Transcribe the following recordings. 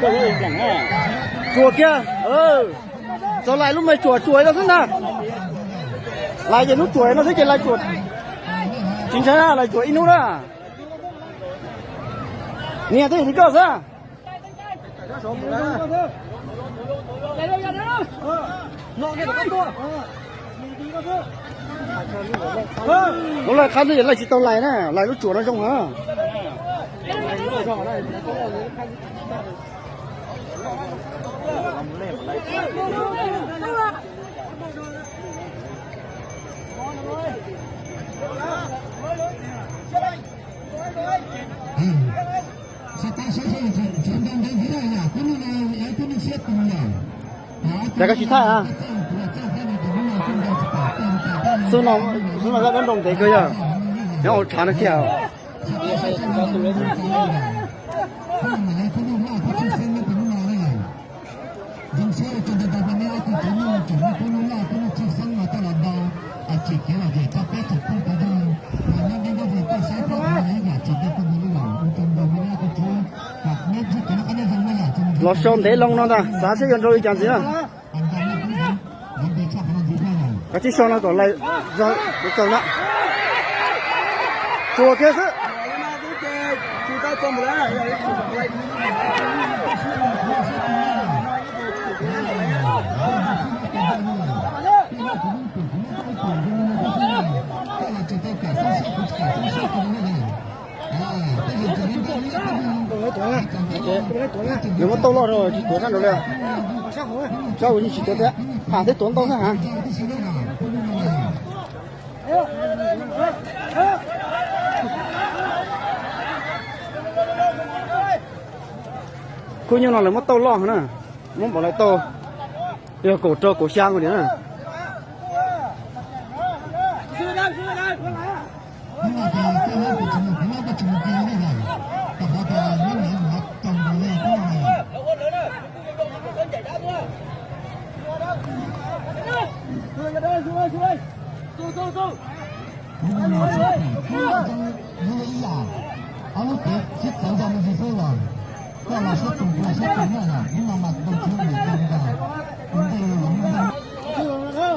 Tsuam kiag. Txog lais lub me tsuam tsuam no xwb na. Lais ces lub tsuam no xwb ces lais tsuam. Tsis ntshai na, lais tsuam ib hnub na. Nias twb yog koj xwb. Lub lais qab ntej lais tsis tau lais na, lais lub tsuam no zoo na. Ces koj tsis thaj a. Xub no, xub no zaj dab nrau ntev kawg yog, nyob hauv tshav no kiag. Los sau ntev loo no ntag, xav seb yuav nrau li cas ntxiv na. Kav tsij sau no kom lais zog kuv txaus na. Tsuas kiag xwb. Nws muab tauj loj rau tsis tuav sab nraud li. Sab hauv yeej tsis tuav thiab, pham thiab tuav ntau xwb ha. Khub nyuj no lawv muab tauj loj na, muab npaum li tauj yog kaum rau kaum xya nkaus li na.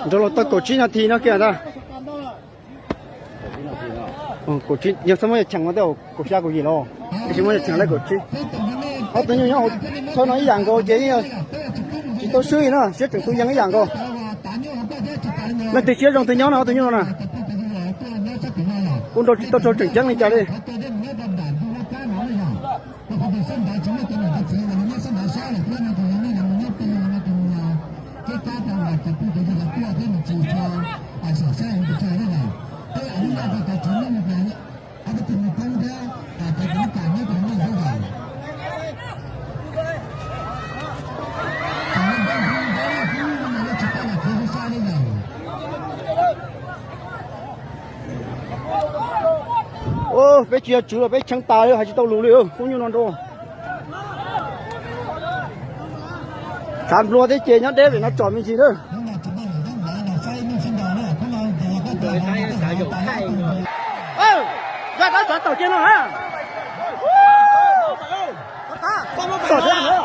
Nrau los tau kaum tsib nas this no kiag ntag. Kaum tsib, yog txhob muab yog cheem no tej kaum xya kaum yim los, tab sis muab yog cheem lawm kaum tsib. Ob tug nyuj nyob hauv thawj no ib yam nkaus ces yeej tsis tau swb li na, siab tseem tu yees ib yam nkaus. Leej twg siab zoo twg nyob no, ob tug nyuj no na. Kuj nrau tsis tau tsaug tseem ceeb li cas li. Peb tsis yog tswv los peb cheeb tas li, hais tsis tau lus li, khub nyuj no nrau. Tshav nplua thiab ces nyob deb vim no tsom me ntsis lawm. Zaj dab txav tawm kiag no na. Tsom thiab no.